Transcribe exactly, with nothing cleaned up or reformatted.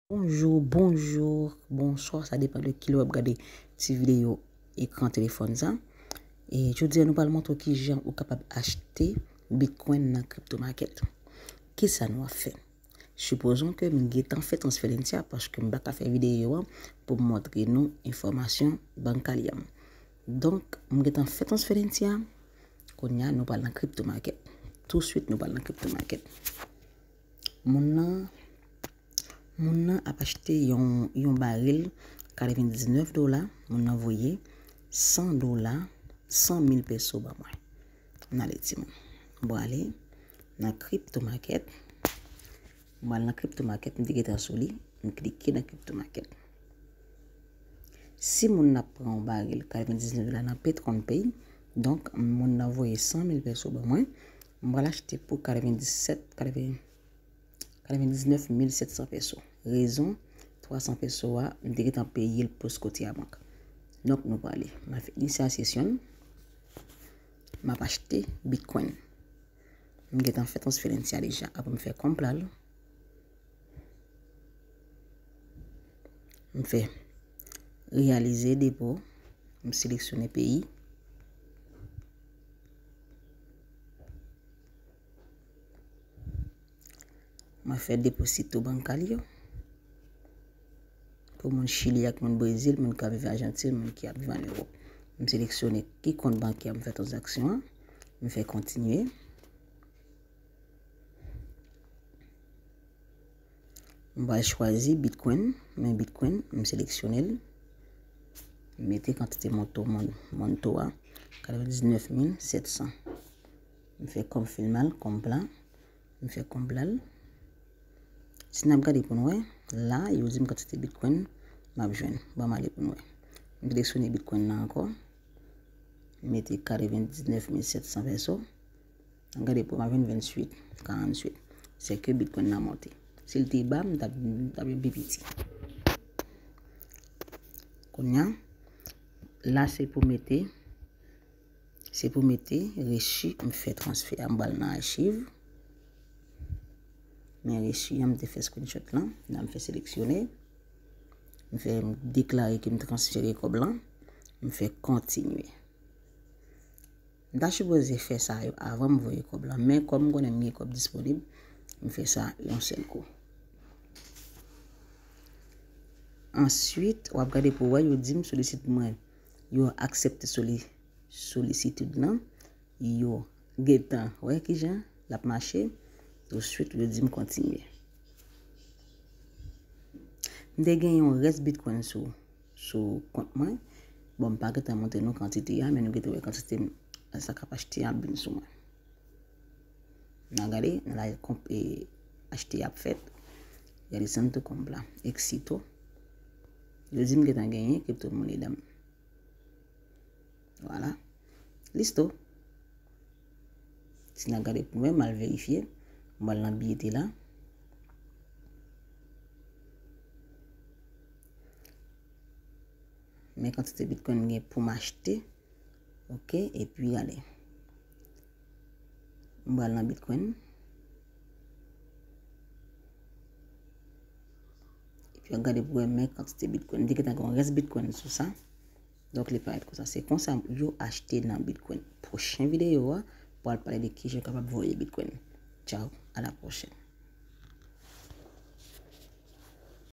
Bonjou, bonjou, bonswa, sa depann de kilè w ap gade ti videyo ekran telefòn sa. E jodi a nou pral montre w kijan ou kapab achte Bitcoin nan crypto market. Kisa nou ap fè? Supposons que m gentan fè transference a paske m pa ka fè videyo an pou m montre nou enfòmasyon Bancalium. Donk, m gentan fè transference a. Kounye a nou pral nan crypto market. Touswit nou pral nan crypto market. Moun nan, moun nan ap achte yon, yon baril katrevendiznèf dola. Moun nan voye san dola, san mil peso ban mwen. Ann ale timoun. M prale nan crypto market. M pral nan crypto market, m te gentan sou li. M klike nan crypto market. Si moun nan ap pran yon baril katrevendiznèf dola nan Petron Pay, donk moun nan voye san mil peso ban mwen, m pral achte pou katrevendisèt, katreven, katrevendiznèf mil sèt san peso. Rezon, twa san peso a, m te gentan peye l pou scotia bank. Donk nou prale. M ap fè initial session. M ap achte Bitcoin. M gentan fè transference a deja. Apre m fè konpral. M fè reyalize depo. M seleksyone peyi. Mwen fè deposito bankal yo. Pou moun Chili ak moun Brezil, moun k ap viv Ajantin, moun ki ap viv ann Ewòp. M seleksyone ki kont bankè m fè tranzaksyon an. M fè kontinye. M pral chwazi Bitcoin, men Bitcoin, m seleksyone l. M mete kantite monto, mon-, monto a, katrevendiznèf mil sèt san. M fè confirmar, comprar. M fè konpral. Si n ap gade pou n wè, la, yo di m kantite Bitcoin m ap jwenn. Ban m ale pou n wè. M seleksyone Bitcoin nan ankò. M mete katrevendiznèf mil sèt san peso. N ap gade pou m ap jwenn venntuit, karanntuit. Se ke Bitcoin nan monte. Si l te ba, m t ap, m t ap jwenn pi piti. Kounye a, la se pou mete Se pou mete rechi m fè transfè a. M pral nan achiv. Men rechi an m te fè screenshot lan. La m fè seleksyone. M fè m deklare ke m transfere kòb lan. M fè kontinye. M ta sipoze fè sa yo avan m voye kòb lan. Men kòm m konnen m gen kòb disponib, m fè sa yon sèl kou. Answit, w ap gade pou wè yo di m solisite mwen. Yo aksepte soli- solisitid lan, yo gentan wè kijan l ap mache, touswit yo di m kontinye. M te gen yon rès Bitcoin sou, sou kont mwen. Bon, m pa gentan montre nou kantite a, men nou gentan wè kantite m, sa k ap achte a ap vin sou mwen. N a gade, nan la konp, e, achte ap fèt. Gade santo konp la, exito. Yo di m gentan genyen kripto mone dan m. Vwala. Listo. Si n a gade pou mwen, m al verifye. M al nan biyete la. Men kantite Bitcoin m gen pou m achte. Ok, epi gade. M pral nan Bitcoin. Epi gade pou wè men kantite Bitcoin. M te gentan gen yon rès Bitcoin sou sa. Donk, li parèt konsa. Se konsa yo achte nan Bitcoin. Pwochen videyo a, pou al pale de kijan w kapab voye Bitcoin. Tchaw, a la pwochèn.